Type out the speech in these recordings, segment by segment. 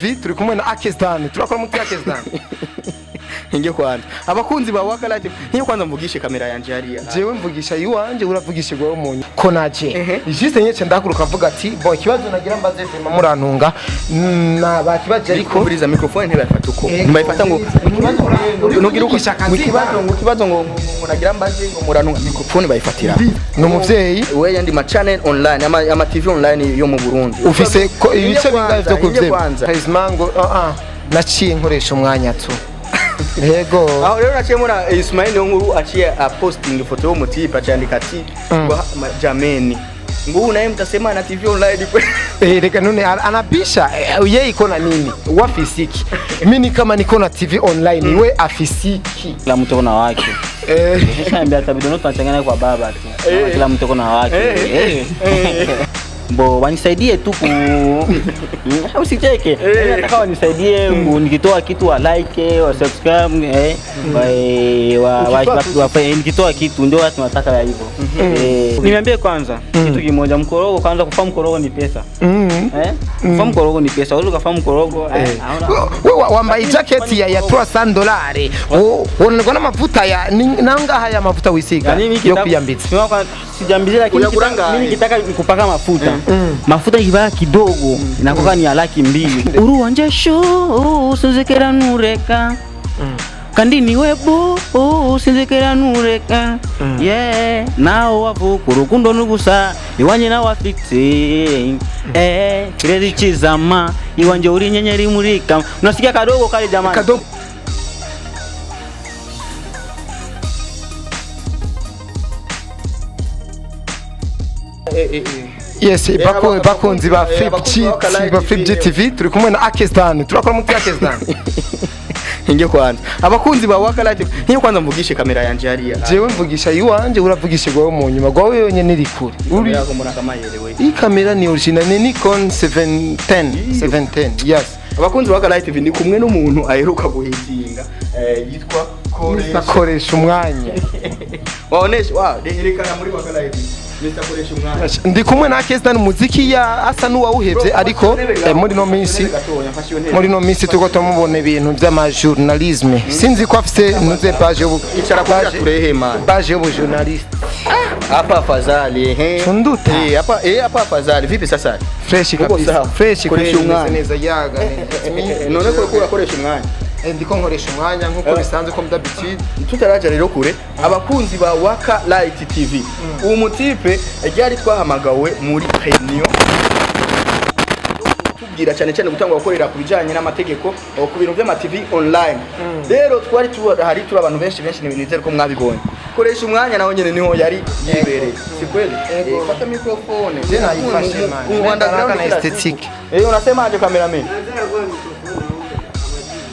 Turi kumwe na Akestan, turakora muti Akestan. Nge kwanza abakunzi ba Waka Light, nkiyo kwanza mvugishe kamera yanje hariya. Jewe mvugisha iwanje, uravugisha gwawe umunyu ko naje juste nyece ndakuruka mvuga ati bon, ikibazo nagira mbaze vraiment murantunga na bakibaje, ariko Ariko microphone ntibayifata uko ntibayifata ngo nugira uko akazi. Ngo ikibazo ngo nagira mbaze ngo murantunga, microphone bayifatira. Ni umuvyeyi. We yandi ma channel online, ama TV online yo mu Burundi. Ufise ko ibice bingahe vyo kuvyema? kuvyema Charisma ngo ah ah, naciye nkoresha umwanya tu, yego. Aho rero naciye mura Ismail niyo nkuru aciye a posting ifoto y'umutipe, acandika ati ngo jameni, ngo uyu naye mtasema na TV online kwe. Eh, reka none anabisha ye iko na nini wafisiki, mimi kama niko na TV online, we afisiki. Kila mtu kuna wake. Nishaambia hata bidono tunachanganya kwa baba tu. Kila mtu kuna wake. Bo wanisaidie tu ku usicheke. Nataka wanisaidie nikitoa kitu wa like, wa subscribe, nikitoa kitu ndio watu wanataka ya hivyo. Niambie kwanza kitu kimoja, mkorogo kwanza, kufaa mkorogo ni pesa. Eh? Kufaa mkorogo ni pesa. Unaweza kufaa mkorogo hauna. We wambaye jacket ya $300, wonekana n'amavuta ya nangaha ya mavuta wisiga Yani mimi yo kwiyambitsa. Sijambiza, lakini Uyagura ngahe? mimi nikitaka kupaka mafuta, mafuta kibaya kidogo inakuwa ni ya 200,000. Uruwanje shu sinzekera nureka kandi niwe bu sinzekera nureka, yeah, naho wavuka urukundo n'ubusa iwanje nawe afite kirezi chizama iwanje uri nyenyeri murika, unasikia kadogo kale jamani. Kadogo. Yes, bakunzi ba Flip abakunzi G ba Waka Light ba Flip TV. GTV, turi kumwe na Akestan, turakora muti Akestan. Nge kwanza abakunzi ba Waka Light, nkiyo kwanza mvugishe kamera yanje hariya. Jewe mvugisha iwanje, uravugisha gwawe mu nyuma, gwawe yonyene iri kure uri. Yako mbona kamayerewe. Iyi kamera ni original, ni Nikon 710 710, yes. Abakunzi ba Waka Light TV, ni kumwe n'umuntu aheruka guhitinga yitwa Mr. Koresha. Koresha umwanya. Waonesha wa erekana muri Waka Light, Mr. Koresha umwanya. Ndi kumwe na Akestan, muziki ya asa n'uwawuhevye, ariko muri no minsi turiko turamubona ibintu vy'amajournalisme, sinzi ko afise nuze page y'ubu Icara kugira turehe man. Page y'ubu journaliste. Hapa afadhali ehe. Tunduta. Eh, hapa hapa afadhali. Vipi sasa? Fresh Uko kabisa. sawa? Fresh. Koresha Kweli, umwanya. meze neza yaga. None ko urakoresha umwanya? Ndiko nkoresha umwanya nkuko bisanzwe, comme d'habitude. Tutaraja rero kure, abakunzi ba Waka Light TV, uwo mutipe ryari twahamagawe muri réunion tubwira cyane cyane gutangwa gukorera ku bijyanye n'amategeko ku bintu by'ama TV online. Rero twari hari turi abantu benshi benshi, nizere ko mwabibonye. Koresha umwanya nawe nyene niho yari yibereye, si kweli? Fata microphone. Je nayifashe, man. Mu underground Na kila aesthetic. siku. Unasemaje cameraman?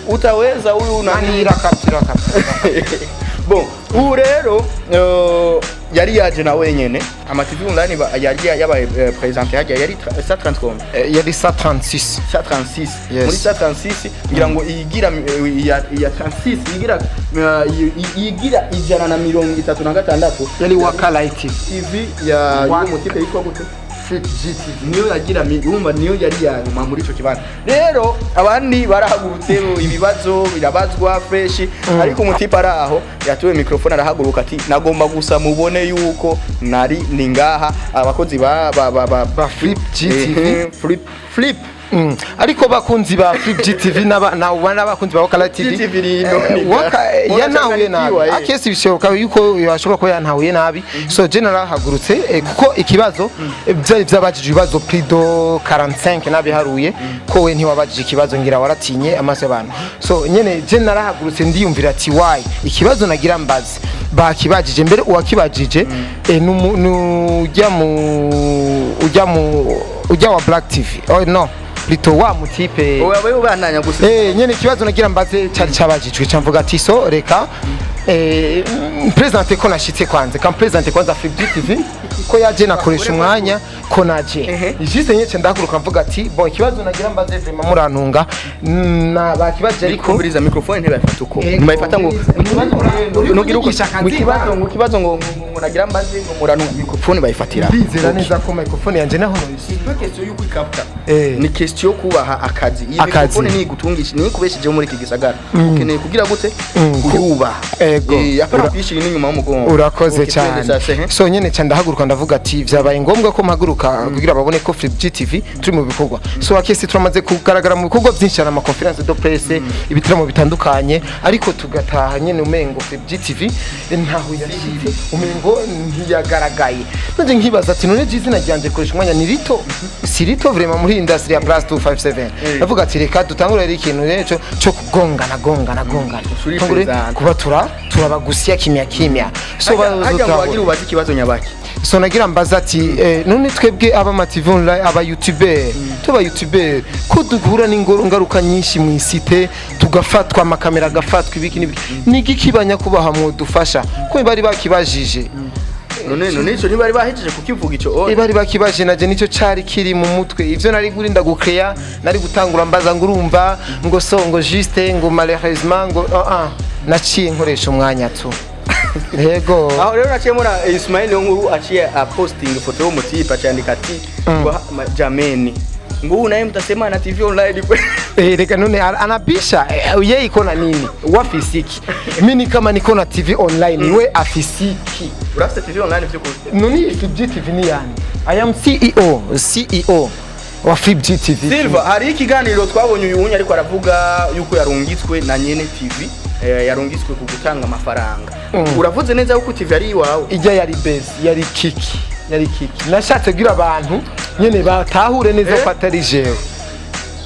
Utaweza huyu nani? Nani irakapta irakapta. Bon, ubu rero yari yaje na wenyene ama TV online yari yabaye présenté hajya yari 130 combien? Yari 136. 136. Yes. Muri 136 ngira ngo iyigira iya 36 iyigira iyigira 136. Yari Waka Light TV. TV ya y'umutipe yitwa gute? Flip GTV. Niyo yagira urumva niyo yari ya nyuma muri ico kibanza. Rero abandi barahagurutse, ibibazo birabazwa fresh, ariko umutipe ari aho yatuwe microphone arahaguruka ati nagomba gusa mubone yuko nari ni ngaha abakozi ba Ba Flip GTV. Flip Flip. Ariko bakunzi ba Flip GTV n'abakunzi ba Waka Light TV, GTV rino Waka yanahuye nabi. Muracanganikiwa. Akesi bishoboka yuko yashobora kuba yantahuye nabi, so je narahagurutse kuko ikibazo byari byabajije ibibazo plus de 45 nabiharuye, ko we ntiwabajije ikibazo, ngira waratinye amaso y'abantu. So nyene je narahagurutse ndiyumvira ati why ikibazo nagira mbaze bakibajije mbere uwakibajije ujya mu ujya mu ujya wa Black TV, oh no, plutôt wa mutipe. Oya, wewe ubandanya gusa. Nyene ikibazo nagira mbaze cari cabajijwe, camvuga ati so reka présente ko nashitse kwanza, kam présente kwanza Flip TV ko yaje nakoresha umwanya ko naje juste nyece ndahaguruka mvuga ati bon, ikibazo nagira mbaze vraiment murantunga. Na bakibaje ariko Kumviriza, microphone ntibayifata uko. Ego, Ntibayifata ngo umviriza. nugira uko Unyigisha akazi, ngo ikibazo, ngo ikibazo, ngo nagira mbaze ngo muranu microphone bayifatira. Ndizera neza ko microphone yanje naho noyishira. Si question yuko ikapta, ni question yo kubaha akazi. Iyi Akazi. microphone ni igutungisha, ni ikubeshejeho muri iki gisagara. Ukeneye kugira gute? Kuyubaha. Ego. Apana kuyishira inyuma y'umugongo. Urakoze Okay, twende cyane. sasa, eh. So nyene cyane ndahaguruka, ndavuga ati vyabaye ngombwa ko mpaguruka kugira babone ko Flip GTV turi mu bikorwa. So akesi turamaze kugaragara mu bikorwa byinshi cyane, ama conférence de presse, ibitaramo bitandukanye, ariko tugataha nyene umengo Flip GTV ntaho yashitse, umengo ntiyagaragaye. Nanje nkibaza ati none izina ryanje koresha umwanya ni rito, si rito vraiment muri industry ya plus 257. Ndavuga ati reka dutangure rero ikintu rero cyo kugongana gongana gongana. Turi Tangure present. kuba turabagusiya kimya kimya. So Hajya ngo bazotahura. wagira ubaze ikibazo nyabaki. So nagira mbaza ati none twebwe aba ma TV online, aba youtuber, tuba youtuber ko duhura n'ingaruka nyinshi mu isite, tugafatwa, amakamera agafatwa, ibiki n'ibiki, ni igiki banyakubaha mwodufasha? Ko bari bakibajije. None ico ntibari bahejeje kukivuga ico? Oh. Bari bakibaje, naje nicyo cari kiri mu mutwe. Ivyo nari gurinda gukeya, nari gutangura mbaza ngo urumva ngo so ngo juste ngo malheureusement ngo ah ah, naciye nkoresha umwanya tu, yego. Aho rero naciye mbona Ismail niyo nkuru aciye aposting ifoto y'umutipe, acandika ati ngo jameni, ngo uyu naye mtasema na TV online kwe. Reka none anabisha, ye iko na nini wafisiki, mimi kama niko na TV online, we afisiki? Urafite TV online vy'ukuri? None iyi Flip TV ni yani I am CEO, CEO wa Flip TV. Silva, hari ikiganiro twabonye uyu wunya ariko aravuga yuko yarungitswe na nyene TV, yarungitswe ku gutanga amafaranga. Uravuze neza yuko TV ari iwawe? Ijya yari base, yari kiki, yari kiki. Nashatse kugira abantu nyene batahure neza ko atari jewe.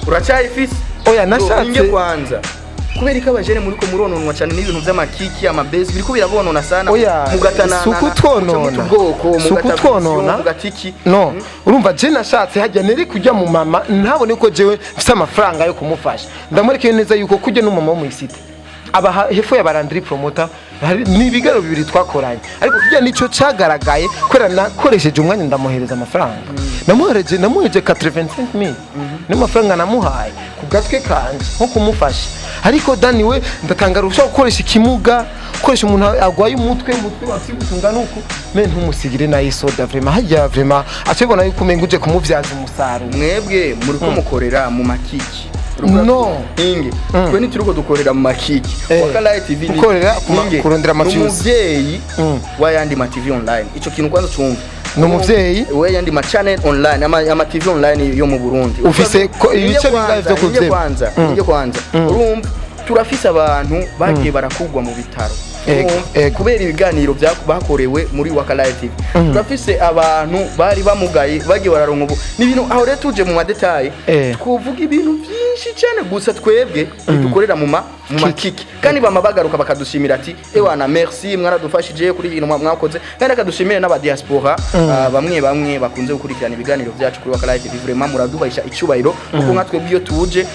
Uracyayifise? Oya, nashatse- Inge kwanza, kubera ko abajene muri ko murononwa cyane n'ibintu vy'amakiki, amabase biriko birabonona sana. Oya, Mugatana si ukutwonona. ubwoko, Si mugata ukutwonona. mugatiki. No, urumva je nashatse hajya neri kujya mu mama ntabone ko jewe mfise amafaranga yo kumufasha. Ndamwerekeye neza yuko kujya n'umama wo mu isite aba hepfo ya Barandiri promoter ni ibigaro bibiri twakoranye, ariko kijya nico cagaragaye kubera nakoresheje umwanya ndamuhereza amafaranga. Namuhereje 85000, niyo mafaranga namuhaye ku gatwe kanje nko kumufasha. Ariko Dani we ndatangara, ushobora gukoresha ikimuga, gukoresha umuntu agwaye umutwe wavyibutse ungana uku, me ntumusigire nayo isoda. Vraiment hajya vraiment acibona yuko umenga uje kumuvyaza umusaruro. Mwebwe muri ko mukorera mu makiki. No. Inge, twe ntituriko dukorera mu makiki. Wakalaye TV ni Gukorera Inge, kurondera ama ni views. umuvyeyi w'ayandi ma TV online. Ico kintu kwanza cumva. Ni umuvyeyi? W'ayandi ma channel online, ama TV online yo mu Burundi. Ufise Inge ibice bingahe kwanza, vyo inge kuvyema? kwanza, inge kwanza. Urumva turafise abantu bagiye barakugwa mu bitaro. Ego, Urumva? ego. Kubera ibiganiro bakorewe muri Wakalaye TV. Turafise abantu bari bamugaye bagiye bararonka ubu. Ni ibintu aho rero tuje mu ma détails twovuga ibintu byinshi cyane. Gusa twebwe dukorera mu makiki, kandi bama bagaruka bakadushimira ati ewana merci, mwaradufashije kuri ibintu mwakoze. Kandi akadushimire n'aba diaspora, bamwe bamwe bakunze gukurikirana ibiganiro byacu kuri Wakalaye TV. Vraiment muraduhaisha icyubahiro, kuko nka twebwe iyo tuje,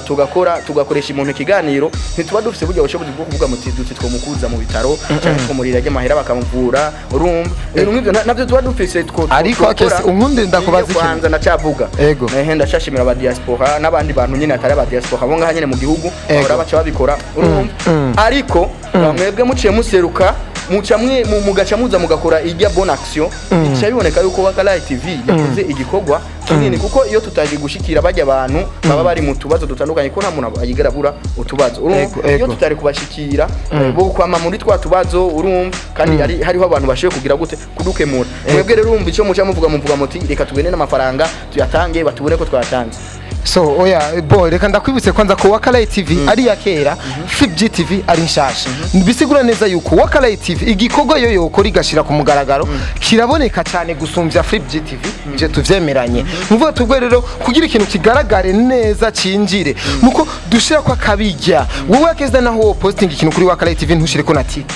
tugakora, tugakoresha umuntu ikiganiro, ntituba dufise burya bushobozi bwo kuvuga muti duti twomukuza mu bitaro cyangwa twomurira ry'amahera bakamuvura. Urumva ibintu nk'ivyo navyo tuba dufise Ariko twokora. Akesi, unkunde ndakubaza Iyo ikintu. kwanza ndacyavuga. Ego. Ehe, ndashashimira aba diaspora n'abandi bantu nyine atari aba diaspora bo ngaha nyine mu gihugu Ego. bahora baca babikora. Urumva, ariko mwebwe muciye museruka, muca mwe mugaca muza mugakora ijya bonne action, bica biboneka yuko Wakalaye TV yakoze igikorwa kinini, kuko iyo tutaje gushikira bajya abantu baba bari mu tubazo dutandukanye, ko nta muntu ayigera abura utubazo, urumva? Ego, ego. Iyo tutari kubashikira, bo kwama muri twa tubazo, urumva? Kandi hariho abantu bashoboye kugira gute kudukemura. Mwebwe rero urumva icyo muca muvuga muti reka tugende n'amafaranga tuyatange batubone ko twayatanze. So oya, bo reka ndakwibutse kwanza ko Wakalaye TV ari iya kera, Flip GTV ari nshasha. Bisigura neza yuko Wakalaye TV igikorwa yo yokora igashira ku mugaragaro kiraboneka cyane gusumbya Flip GTV. Ivyo tuvyemeranye. Muvuga tubwe rero kugira ikintu kigaragare neza cinjire nuko dushira kwa kabijya. Wowe akeza naho wo posting ikintu kuri Wakalaye TV ntushire ko na titre,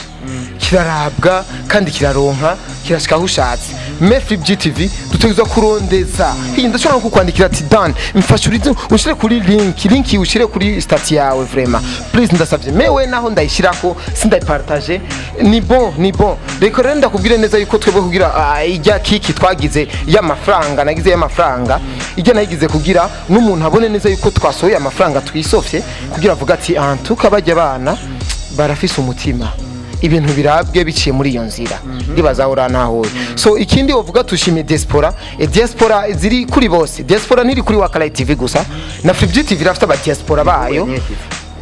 kirarabwa kandi kiraronka, kirashika aho ushatse. Mais Flip GTV dutegerezwa kurondeza iyi. Ndashobora no kukwandikira ati: "Dan, mfasha urize ushire kuri link ushire kuri statut yawe, vraiment please, ndasavye." Mewe naho ndayishirako sindayipartage. Ni bon, ni bon. Reka rero ndakubwire neza yuko twebwe kugira ijya kiki twagize y'amafaranga, nagize y'amafaranga, ijya nayigize kugira n'umuntu abone neza yuko twasohoye amafaranga, twisofye, kugira avuga ati: "Antuka bajya abana barafise umutima." Ibintu birabwe biciye muri iyo nzira, ndibaza aho urantahuye. So ikindi wovuga, tushimiye diaspora. Diaspora ziri kuri bose. Diaspora ntiri kuri Wakalight TV gusa, na Flip TV irafite aba diaspora bayo. Nyene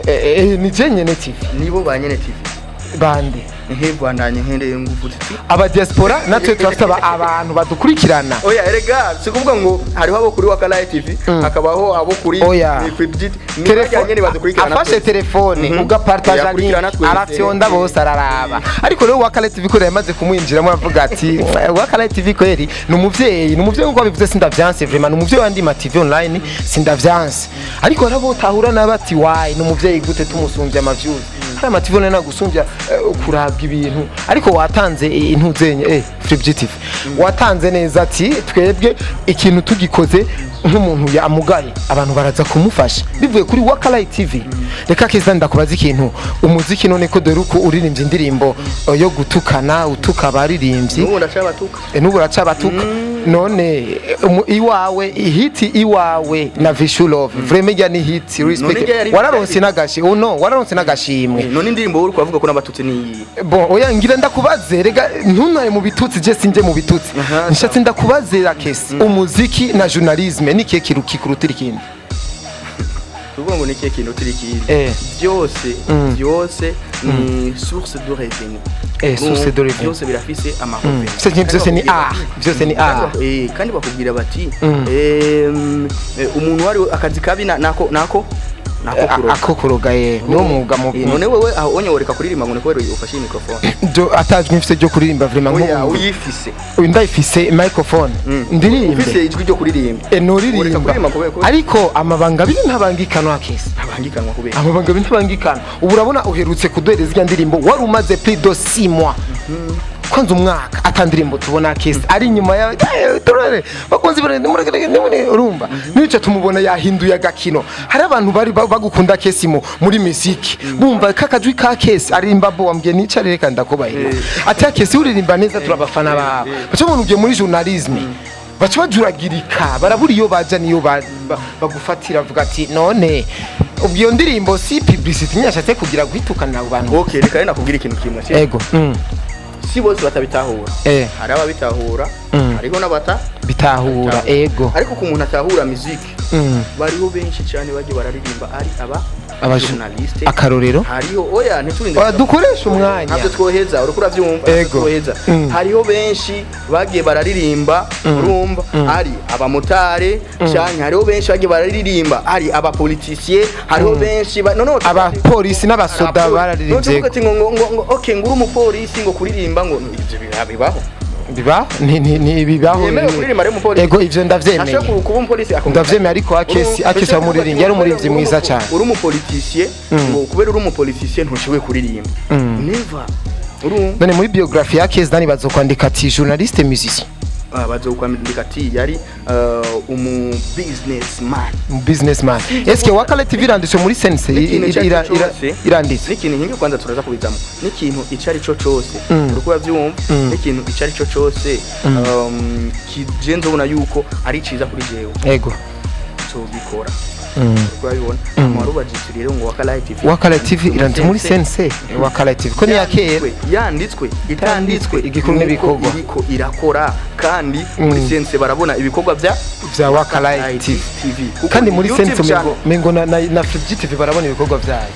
TV. Ni je nyene TV. Nibo ba nyene TV. Bande? Nkebwandanye nkereye nguvuze iti Aba diaspora natwe turafite abantu badukurikirana. Oya, erega si kuvuga ngo hariho abo kuri Wakalight TV, hakabaho abo kuri Oya. Flip GT, ni barya nyene badukurikirana Afashe twese. Telefone ugapartaja link, Yakurikirana twese. arafyonda bose, araraba. Ariko rero Wakalight TV ko yamaze kumwinjiramo, aravuga ati: "Wakalight TV kweri ni umuvyeyi, ni umuvyeyi." Nkuko bivuze, sindavyanse, vraiment ni umuvyeyi wandi ma TV online, sindavyanse. Ariko harabo tahura nabati: "Why, ni umuvyeyi gute tumusumbya ama views?" Hari ama TV online agusumbya kurabwa ibintu. Ariko watanze intuzenye, Flip TV watanze neza ati: "Twebwe ikintu tugikoze, nk'umuntu yamugaye, abantu baraza kumufasha bivuye kuri Wakalight TV." Reka keza ndakubaza ikintu. Umuziki none ko dore uko uririmbye indirimbo yo gutukana, utuka abaririmbyi. N'ubu ndacabatuka. N'ubu uracabatuka. None iwawe hit, iwawe na Vishu Love, vraiment ijya ni hit, respect. None ijya yari- Wararonse n'agashi, oh no, wararonse n'agashimwe. None indirimbo uri kubavuga ko n'abatutsi ni iyihe? Bon, oya, ngira ndakubaze. Rega ntuntare mu bitutsi, je sinje mu bitutsi. Nshatse ndakubaze Rakesi, umuziki na journalisme ni kihe kintu kikurutira ikindi? Tuvuga ngo ni ikihe kintu turi ikindi? Byose, byose ni source de revenu. Source de revenu. Byose birafise ama revenu. Byose ni A, byose ni A. Kandi bakubwira bati umuntu wari akazi kabi nako kuroga. Ako kuroga, ye, niwo mwuga mu None wewe aho onye woreka kuririmba ngo ni kubera ufashe iyi microphone? Byo atajwi mfise ryo kuririmba, vraiment. Oya. Nk'ubu Uyifise. Uyu ndayifise microphone, ndirimbe. Ufise ijwi ryo kuririmba. Nuririmba. Ureka kuririmba kubera Ariko amabanga abiri ntabangikanwa, Akesi. Abangikanwa kubera Amabanga abiri ntabangikana. Ubu urabona uherutse kuduhereza irya ndirimbo, wari umaze plus de 6 mois, kwanza umwaka ata ndirimbo tubona. Akesi ari inyuma ya turare bakunzi bare urumva nico tumubona yahinduye agakino. Hari abantu bari bagukunda Kesi muri musique, bumva kakajwi ka Kesi aririmba bo wambwiye nicare, reka ndakubahira ati: "Akesi uririmba neza, turabafana bawe." Baca umuntu ugiye muri journalisme, baca bajuragirika, barabura iyo baja niyo bagufatira. Avuga ati: "None ubwo iyo ndirimbo si publicity nyashatse kugira guhitukanira abo bantu?" Okay, reka rero nakubwira ikintu kimwe, si Ego. Si bose batabitahura. Hari ababitahura, hariho n'abata bitahura, ego. Ariko ku muntu atahura musique, bariho benshi cyane bagiye bararirimba ari aba journaliste. Akarorero? Hariho, oya, ntiturinde. Oya, dukoreshe umwanya. Ntabyo twoheza, uriko uravyumva, ntabyo Ego. twoheza. Hariho benshi bagiye bararirimba, urumva, ari abamotari canke hariho benshi bagiye bararirimba ari abapoliticiens, hariho benshi no Abapolisi n'abasoda bararirimbye. None tuvuga ati ngo okay, ngo uri umupolisi, ngo kuririmba, ngo ivyo bibaho? Biba ni bibaho. Yemerewe kuririmba ari umupolisi? Ego, ivyo ndavyemeye. Ashobora kuba umupolisi akumva. Ndavyemeye, ariko Akesi wamuririmbyi yari umuririmbyi mwiza cyane. Uri umupoliticien, ngo kubera uri umupoliticien ntushoboye kuririmba? Never, urumva. None muri biographie ya Akesi Dani bazokwandika ati journaliste musicien? Bazokwandika ati yari umu businessman. Businessman. Eske Wakalight TV iranditse muri sense? N'ikintu icyo ari cyo cyose. Iranditse. N'ikintu hinge kwanza turaza kubizamo, n'ikintu icyo ari cyo cyose, uriko urabyumva, n'ikintu icyo ari cyo cyose kije nzobona yuko ari ciza kuri jewe, Ego. nzobikora. Uriko urabibona, hama warubajije rero ngo Wakalight TV Wakalight TV iranditse muri sense? Wakalight TV ko ni ya kera. Yanditswe, itanditswe, Igikuru nuko n'ibikorwa. iriko irakora, kandi muri sense barabona ibikorwa bya Vya Wakalight TV. TV. Kuko Kandi muri YouTube sense channel- mengo na Flip TV barabona ibikorwa vyayo.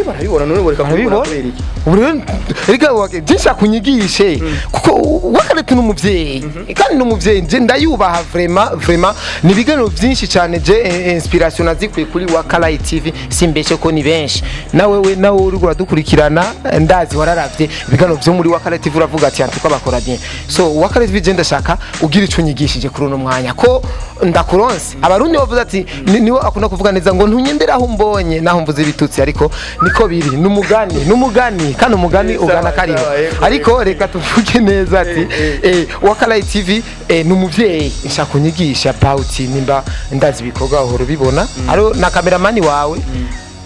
Barabibona, none boreka kubibona Barabibona. kubera iki? Ubu rero reka byinshi akunyigishe, kuko Wakalight ni umuvyeyi, kandi ni umuvyeyi je ndayubaha vraiment, vraiment. Ni ibiganiro byinshi cyane je inspiration nazikuye kuri Wakalight TV, simbeshe ko ni benshi. Nawe we nawe uri uradukurikirana, ndazi wararavye ibiganiro byo muri Wakalight TV, uravuga ati: "Antuka bakora bien." So Wakalight TV, je ndashaka ugira ico unyigishije kuri uno mwanya ko ndakuronse. Abarundi bavuze ati niwe akunda kuvuga neza ngo ntunyendere aho umbonye naho mvuze ibitutsi, ariko Niko biri, numugani, numugani, kandi umugani ugana Sawa, kariho. Sawa, yego, Ariko yego. reka tuvuge neza ati Wakalight TV ni umuvyeyi nshaka kunyigisha about, nimba ndazi ibikorwa uhora ubibona, aro na kameramani wawe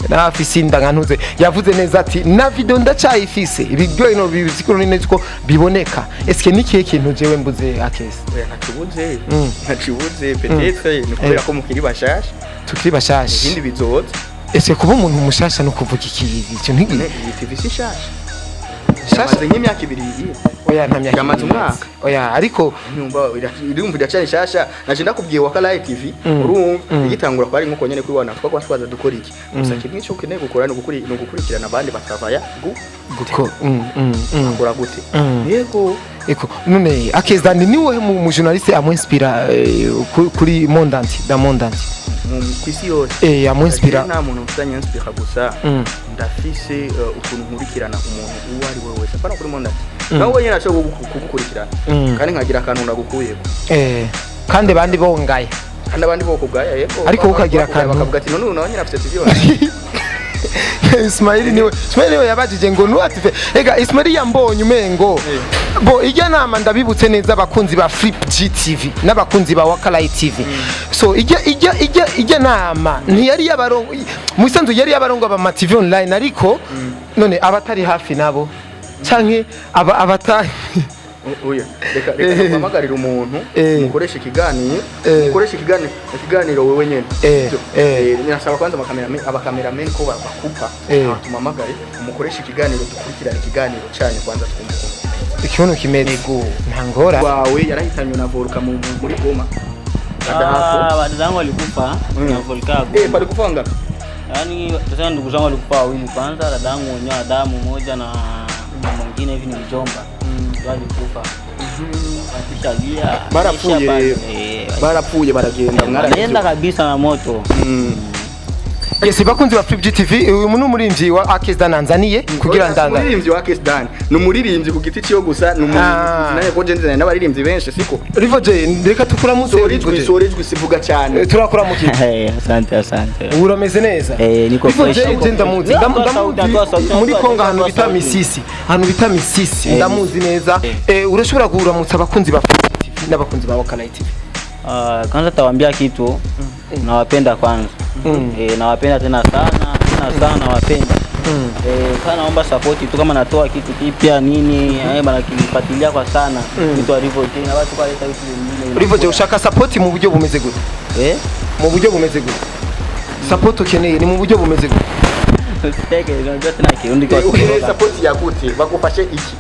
nafise inda nka ntuze, yavuze neza ati na video ndacayifise, ibiryo ino bizikuru neza ko biboneka. Eske ni kihe kintu jewe mbuze, Akesi? Oya, ntakibuze, ntakibuze. Peut-être ni kubera ko mukiri bashasha. Tukiri bashasha. Ibindi bizoza. Ese kuba umuntu mushasha no kuvuga iki icyo ntigi? None iyi TV si shasha? Shasha? Yamaze nk'imyaka 2 iyi. Oya, nta myaka Yamaze 2. umwaka. Oya, ariko Nyumva irumva iracari shasha. Naje ndakubwiye, Wakalight TV urumva igitangura kwari nkuko nyene kuri wana twakwa twaza dukora iki gusa. Kimwe cyo ukeneye gukora ni ugukurikirana abandi bakavaya gu Guko akora gute. Yego. Eko none Akezani ni wowe mu journaliste amwinspira kuri monde entier, dans monde entier? Kw'isi yose. Amwinspira. Nta muntu mfitanye inspira gusa. Ndafise ukuntu nkurikirana umuntu uwo ari we wese, apana kuri monde entier, nawe wenyine ashobora kugukurikirana kandi nkagira akantu ndagukuyeko. Kandi bandi bongaye. Kandi abandi bo kubwaya, yego. Ariko wowe ukagira Bakubwaya, akantu. bakavuga ati none uyu nawe nyine afite TV yose. Ismail niwe yabajije ngo nuatife. Ega Ismail yambonye umengo bo ijya nama. Ndabibutse neza abakunzi ba Flip GTV n'abakunzi ba Wakalight TV, so ijya nama ntiyari yabarongo mu isanzu, yari yabarongo aba TV online, ariko none abatari hafi nabo canke aba abatari Oya, reka guhamagarira umuntu mukoresha ikiganiro. Mukoresha ikiganiro wewe nyene. Sivyo? Nasaba kwanza abakamerameni ko bakupa. Tumamagare umukoresha ikiganiro, dukurikirane ikiganiro cyanyu kwanza twumve ukuntu kimeze. Ikibuno kimeze nta ngora. Wawe yarahitanywe na volcano muri Goma. Ah, dada zangu walikufa na volcano. Palikufa ngapi? Yaani tuseme ndugu zangu walikufa wawili kwanza, dada yangu mwenyewe wa damu moja na mwingine hivi ni mjomba. Ndio alikufa. Kisha Barapfuye. Barapfuye baragenda. Walienda kabisa na moto. Yes, bakunzi ba Flip GTV, uyu ni umurimvyi wa Akes Tanzania kugira ndanga. Umuririmbyi wa Akes Dan ni umuririmbyi ku giti ciyo gusa, ni umuririmbyi naye ko je n'abaririmbyi benshi siko. Rivo J, reka tukuramutse. Sora Rivo ijwi, J. sora ijwi, sivuga cyane. Turakuramukiye. Asante, asante. Urameze neza? Niko Rivo fresh. J, je ndamuzi. Natoa sauti, Ndamuzi natoa sauti, muri natoa Kongo sauti, ahantu natoa bita sauti. Misisi, ahantu bita Misisi, ndamuzi neza. Urashobora kuramutsa abakunzi ba Flip TV n'abakunzi ba Wakalight TV? Ah, kwanza tawaambia kitu, nawapenda kwanza. Nawapenda tena sana tena sana, nawapenda. Kana naomba support tu, kama natoa kitu kipya nini, bana kinifuatilia kwa sana. Kitu Rivo J na watu kaleta vitu vingine. Rivo J, ushaka support mu buryo bumeze gute? Eh? Mu buryo bumeze gute? Support ukeneye ni mu buryo bumeze gute? Usiteke, unajua tena Kirundi kwa Ukeneye kukoroga. support ya gute? Bagufashe iki?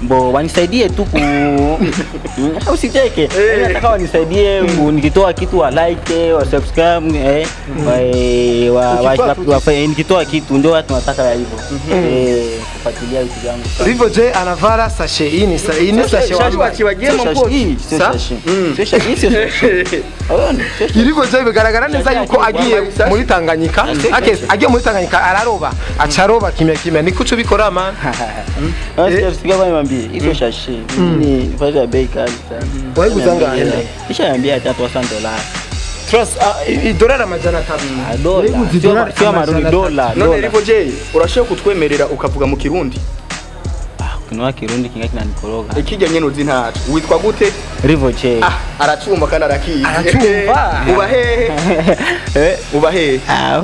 Bo wanisaidie tu ku usicheke. Yaani nataka wanisaidie nikitoa kitu wa like, wa subscribe, Ukitoa tu nikitoa kitu ndio watu wanataka ya hivyo. Kufuatilia vitu vyangu. Rivo J anavala sashe, hii ni sashe Sashe wambaye. wakibagiye Sio mu shashi, mpoki. hii sio Sa? shashi. Sio shashi, hii sio shashi. Unaona? Sio shashi. Rivo J bigaragara neza yuko agiye Wambaye sashe. muri Tanganyika. Akes agiye muri Tanganyika araroba, acaroba kimya kimya, niko uco bikora man. Sasa sikia kwa niambie, hii sio shashi. Ni vazi ya bei kali sana. Waiguza ngahe? Kisha niambia hata $300. Trust, idolari 300. Ah, dola. Waiguze Sio idolari sio marundi 300. dola. None Dola. Rivo J, urashobora kutwemerera ukavuga mu Kirundi? Ah, kunwa Kirundi kinga kinanikoroga. Ikijya nyene uzi ntaco witwa gute? Rivo J. Ah, aracumva kandi arakizi. Aracumva. Uba hehe? Uba hehe? Ah,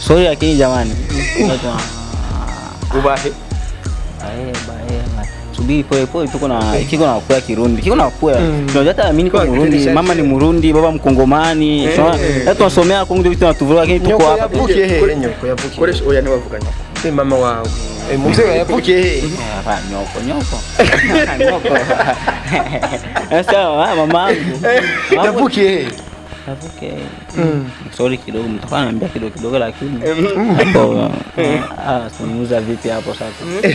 sorry lakini jamani. Uba he? Bae, bae, bae. Subiri pole pole, tuko na kiko na kula Kirundi. Kiko na kula. Tunajua hata mimi niko Murundi, mama ni Murundi, baba Mkongomani. Hata tunasomea Kongo ndio vitu tunatuvua lakini tuko Nyoko hapa. yavukiye hehe? Nyoko yavukiye Koresha, oya, ntibavuga nyoko. hehe? Mama wawe, muvyeyi yavukiye hehe? Ah, nyoko nyoko. Nyoko. Sasa mamangu. Yavukiye hehe? Yavukiye. Sorry kidogo, mtakuwa ananiambia kidogo kidogo lakini hapo tunuza vipi hapo sasa?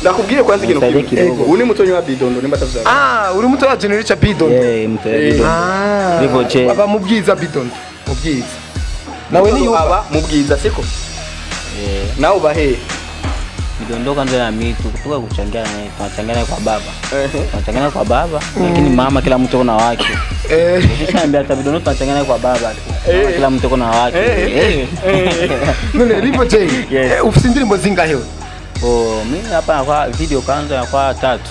Ndakubwiye kwanza ikintu Nisaidie kimwe. kidogo. Uyu ni mutonyi wa Bidondo nimba atavuze. Ah, uri muto wa Generation Bidondo? Mtu ya Bidondo. Ah, Rivo J. baba mu Bwiza, Bidondo mu Bwiza nawe ni aba mu Bwiza siko? Nawe uba hehe? Midondo kwanza ya mitu kutoka kuchangia naye, tunachangia naye kwa baba. Tunachangia naye kwa baba, lakini mama kila mtu na wake. Kisha ambia hata Bidondo tunachangia naye kwa baba tu. Mama kila mtu na wake. Eh. None Rivo J, Yes. ufise indirimbo zingahe we? Oh, mimi hapa kwa video kwanza kwa tatu.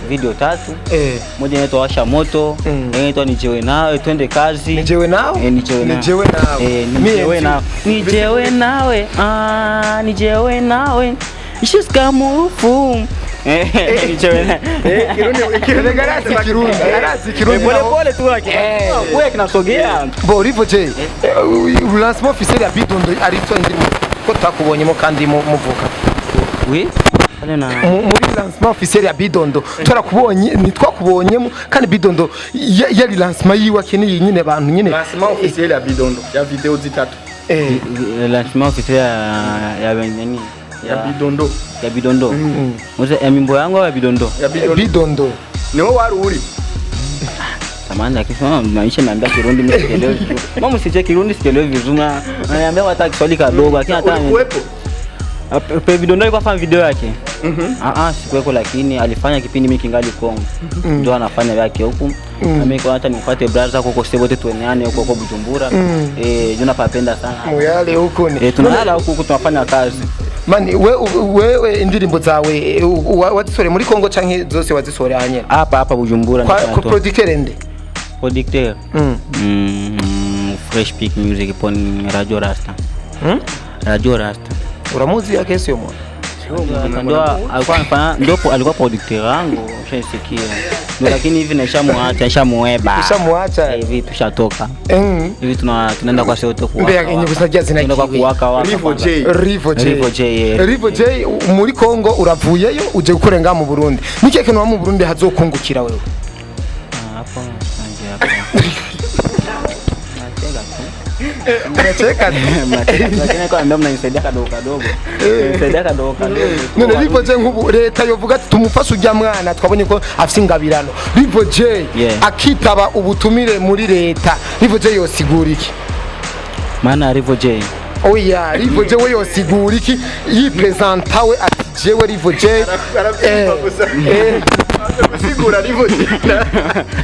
Video tatu. Eh. Moja inaitwa Washa Moto, nyingine inaitwa Nijewe Nawe, Twende Kazi. Nijewe Nawe? Eh, Nijewe Nawe. Nijewe Nawe. Eh, Me Nijewe and Nawe. Nijewe Nawe. Ah, Nijewe Nawe. Ishiska murufu. Eh, Nijewe Nawe. Eh, Kirundi Kirundi Erega arazi Kirundi, arazi Kirundi Pole naho. pole tu lakini. Wewe kinasogea. Bo Rivo J, lancement officiel ya Bidondo aritwa indirimbo ko tutakubonyemo kandi muvuka. Oui. Pale na Muri lancement officiel ya Bidondo twarakubonye, ntitwakubonyemo kandi Bidondo yari lancement yiwe akeneye nyine abantu nyine. Lancement officiel ya Bidondo ya video zitatu. Lancement officiel ya nani? Ya Bidondo. Ya Bidondo. Mzee, ya mimbo yangu au ya Bidondo? Ya Bidondo. Bidondo. Niwe wari uri. Samahani, lakini sema maisha niambia Kirundi mimi sielewi vizuri. Mama msiche Kirundi sielewi vizuri. Na ananiambia hata Kiswahili kadogo lakini hata Ulikuwepo? Pe Bidondo alikuwa afanya video yake. Ah ah, sikuweko lakini alifanya kipindi mimi kingali Kongo. Ndio anafanya yake huku. Na mimi kwa hata nimfuate brother huko sisi wote tueneane huko huko Bujumbura. Eh, ndio napapenda sana. Muyale huko ni. Eh, tunalala huku huku tunafanya kazi. Mani wewe indirimbo zawe wazisoreye muri Kongo canke zose wazisoreye hanyene? Hapa hapa Bujumbura Kwa ndio kwa producteur nde? Producteur. Fresh Peak Music pon Radio Rasta. Radio Rasta. Uramuzi akesi yo mwana? Ndio alikuwa anafanya, ndio alikuwa producteur wangu, ushaisikia. Ndio, lakini hivi nishamuacha, nishamueba. Ushamuacha? Hivi tushatoka. Hivi tunaenda kwa sote kuwaka. Mbega yenye gusa zina Tunaenda kwa kiwe. kuwaka waka. Rivo Kwanza. J. Rivo J. Rivo J, yeah. Rivo J muri Kongo uravuyeyo uje gukora ngaha mu Burundi. Ni kintu wa mu Burundi hazokungukira wewe? Ah, hapo nje hapo. Nacheka tu. Unacheka tu. Mnacheka. Lakini kwa ndio mnanisaidia kadogo kadogo. Mnanisaidia kadogo kadogo. None Rivo J nk'ubu leta yovuga ati tumufashe ujya mwana twabonye ko afise ingabirano. Rivo J Yeah. akitaba ubutumire muri leta. Rivo J yosigura iki? Maana Rivo J. Oya, Rivo J we yosigura iki? Yipresenta we ati jewe Rivo J. Arabyumva gusa. Gusigura Rivo J.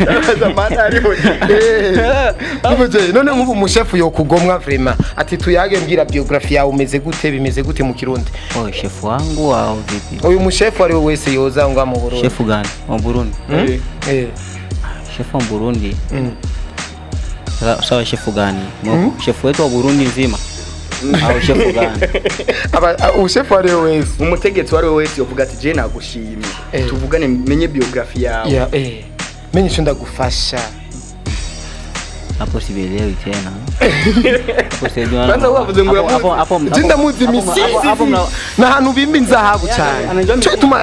Arabaza maana ya Rivo J. Rivo J, none nk'ubu umushefu yokugomwa vraiment ati tuyage mbwira biographie yawe umeze gute bimeze gute mu Kirundi. Oh, shefu wangu au vipi? Uyu mushefu ari we wese yoza ngaha mu Burundi. Shefu gani? Wa Burundi. Eh. Shefu wa Burundi. Sawa, shefu gani? Shefu wetu wa Burundi nzima. Au shefu gani? Aba ushefu ari we wese. Umutegetsi wari we wese yovuga ati je nagushimye. Tuvugane menye biographie yawe. Ya eh. Menye ico ndagufasha. Hapo sielewi tena. Hapo sielewi. Kwanza wavuze ngo Hapo- hapo hapo Je ndamuzi hapo- hapo misisi mna- na hantu bimba inzahabu cyane. Anajua Cyo tuma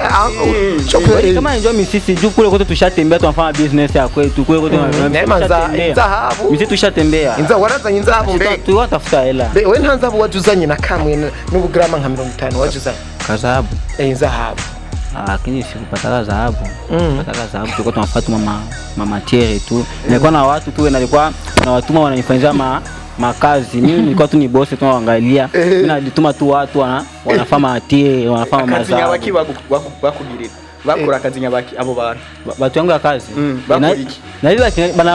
cyo Kama enjoy misisi juu kule kote tushatembea tunafanya business ya kwetu kule kote Neema za tushatembea. inzahabu. Misisi tushatembea. Inza warazanye inzahabu mbe. Tulikuwa tafuta hela. Mbe we nta nzahabu wajuzanye na kamwe n'ubugrama nka 50 wajuzanye. Kazahabu. Eh inzahabu. Ah, lakini sikupataka dhahabu. Kupataka dhahabu tulikuwa tunafuata mama mama tiere tu. Nilikuwa na watu tu nilikuwa na watuma wananifanyia makazi. Mimi nilikuwa tu ni boss tu naangalia. Mimi nalituma tu watu wanafanya matiere, wanafanya Akazi mazao. nyabaki bakugirira. Bakora akazi nyabaki abo bantu. Batu yangu ya kazi. Bakora Na- iki? Na hivi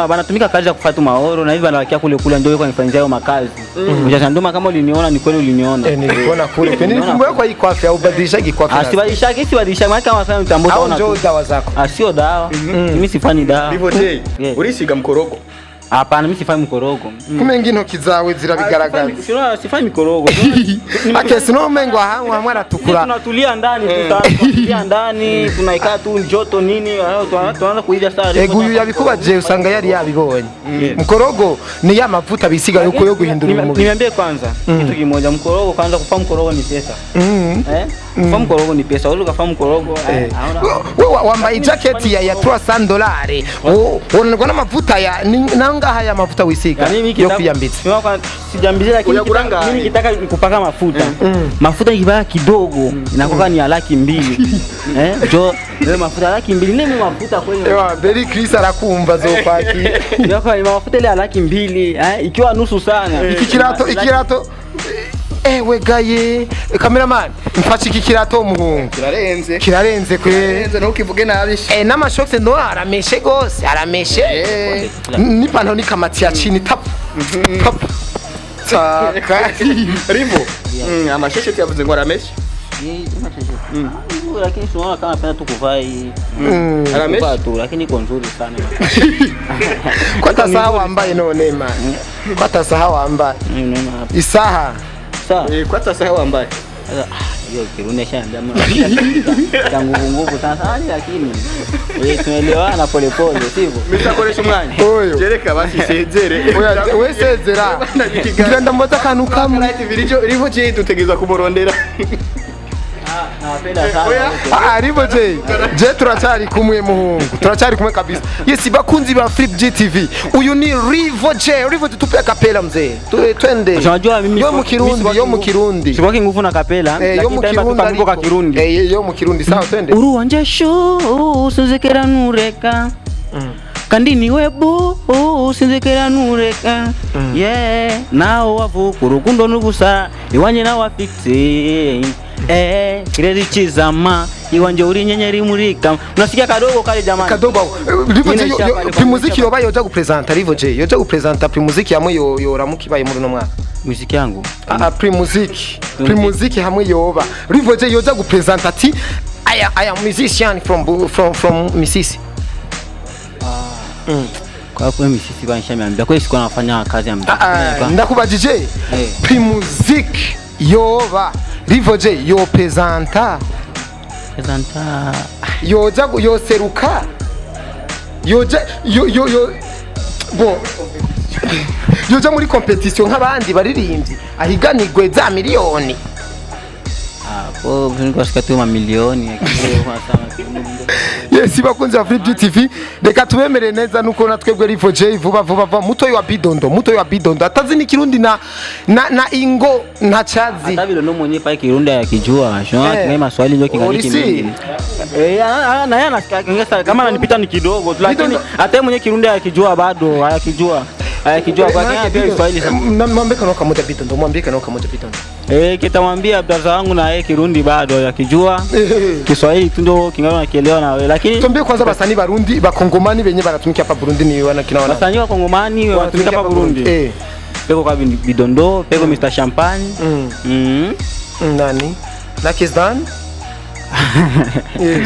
banatumika kazi ya kufuata maoro na hivi banabakia kule kule ndio yuko nifanyia hayo makazi. Mm. Ndio kama uliniona ni kweli uliniona. Eh nilikuona kule. Nilikumbuka kwa hii kwafi au badilisha kwafi. Ah, sibadilishaki sibadilishaki maana kama sana mtambo Au utaona njoo tu. dawa zako. Ah, sio dawa. Mimi sifanyi dawa. Rivo J. Yeah. Urisiga mkorogo. Hapana, mimi sifanyi mkorogo. Kumenga intoki zawe zirabigaragaza. Sifanyi mikorogo. Akesi no mengo ahantu hamwe aratukura. Tunatulia ndani tu sana, tunatulia ndani, tunaikaa tu joto nini, tunaanza kuiva saa. Ego uyu yabikubaje usanga yari yabibonye. Mkorogo ni ya mavuta bisiga yuko yo guhindura umubiri. Niambie kwanza kitu kimoja, mkorogo kwanza, kufaa mkorogo ni pesa. Eh? Kufaa mkorogo ni pesa. Wewe ukafaa mkorogo eh, hauna. We wambaye ijaketi ya 300 dolari. Unaona n'amavuta ya nangaha ya mavuta wisiga Yaani mimi yo kitaka- kwiyambitsa. Mimi kwa sijambiza lakini Uyagura ngahe? mimi kitaka kupaka mafuta. Mafuta ikipaka kidogo inakuwa ni ya 200,000. Eh? Jo, ile mafuta 200,000 nini mafuta kweli? Ewa Beri Chris arakumva zokwaki. Ndio kwa mafuta ile ya 200,000 eh, ikiwa nusu sana. Iki kirato Ewe gaye, cameraman, mfashe iki kirato, muhungu. Kirarenze. Kirarenze kwe. Kirarenze, ntukivuge nabi. N'amashokse no arameshe gose, arameshe. N'ipantaro n'ikamati ya chini, tap tap taka. Rivo, amashesheti yavuze ngo arameshe. Lakini tunaona kama napenda tu kuvaa hii. Arameshe. Kuvaa tu, lakini iko nzuri sana. Ko atasaha wambaye none, man? Ko atasaha wambaye? Mimi unaona hapa. Isaha. Sawa. Kwa sasa wambaye. Sasa, hiyo Kirundi shaniambia mimi cha nguvu nguvu sana sana, lakini tunaelewana pole pole, sivyo? Mitakoresha umwanya. Oyo. Jereka basi sezere. Oya, we sezera, ngira ndamubaza akantu kamwe. Rivo je dutegerezwa kumurondera. Nawapenda sana. Oya. Ah, Rivo J, je turacyari kumwe, muhungu, turacyari kumwe kabisa. Yes, bakunzi ba Flip GTV, uyu ni Rivo J. Rivo J, tupe kapela mzee. Twende. Unajua mimi yo mu Kirundi, yo mu Kirundi. Sikwaki nguvu na kapela, Yo lakini mu taimba tu Kirundi kamwimbo ka ariko. Kirundi. Yo mu Kirundi, sawa, twende. Uruwanje shu sinzikera nureka kandi niwe bu sinzikera nureka, yeah, naho wavuka urukundo n'ubusa iwanje nawe afite kirezi chizama iwanje uri inyenyeri imurika. Unasikia kadogo kale, jamani. Kadogo aho. Rivo J, Nyine shapa ni Primuziki yoba yoja gupresenta, Rivo J yoja gupresenta Primuziki hamwe yoramuka ibaye muri uno mwaka? Muziki yangu? Ah, Primuziki, Primuziki hamwe yoba, Rivo J yoja gupresenta ati I am musician from Misisi? Kwa kweli Misisi banshamiambia kweli sikuwa nafanya kazi ya muziki. Ah, ndakubajije. Primuziki yoba, Rivo J yo presenta? Presenta. Yoja yoseruka, yoja yo yo yo bo yoja muri competition nk'abandi baririmbyi, ahiganirwe za miliyoni? Hapo niko tu mamilioni lakini kwa sana. Yes, bakunzi ba Flip TV, reka tubemere neza nuko na twebwe Rivo J vuba vuba vuba, mutoyi wa Bidondo, mutoyi wa Bidondo atazi ni Kirundi na ingo ntacazi. Hata vile ndo mwenyewe pale Kirundi akijua. Shona kingai maswali ndio kingali Olisi. kimingi. Na yeye anasikia kama ananipita ni kidogo tu, lakini Bidondo- hata yeye mwenyewe Kirundi akijua bado hayakijua. Hayakijua kwa kina pia Kiswahili sana. Mwambie kano kamoja Bidondo, mwambie kano kamoja Bidondo. Kitamwambia brother wangu na yeye Kirundi bado yakijua. Kiswahili tu ndio kingali nakielewa na wewe. Lakini Tuambie kwanza, basani Barundi, bakongomani benye baratumika hapa Burundi ni wana kina wana? Wasanii wa Kongomani wanatumika hapa Burundi. Peko kwa Bidondo, peko Mr Champagne. Nani? Na Kizdan?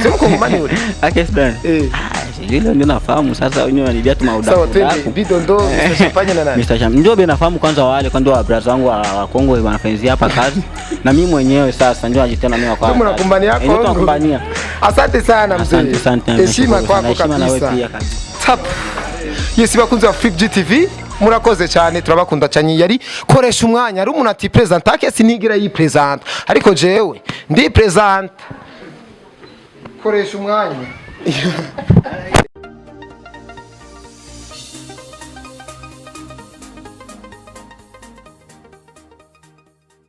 Sio mkongomani yule. Akesdan. Ah, sijui ile ndio nafahamu sasa, wenyewe wananidia tu maudaku. Sawa, twende Bidondo, Mr Champagne na nani? Mr. Champagne. Ndio nafahamu kwanza wale kwanza wa brother wangu wa Kongo wanafanyia hapa kazi. Na mimi mwenyewe sasa ndio najitena mimi kwa. Ndio mnakumbania Ndio Kongo. tunakumbania. Asante sana mzee. Asante, asante. Heshima Nashukuru sana. kwako Heshima na wewe kabisa. pia kabisa. Tap. Yes, bakunzi wa Flip GTV, murakoze cyane, turabakunda cyane. Yari koresha umwanya ari umuntu ati present ake sinigira yi present, ariko jewe ndi present. Koresha umwanya.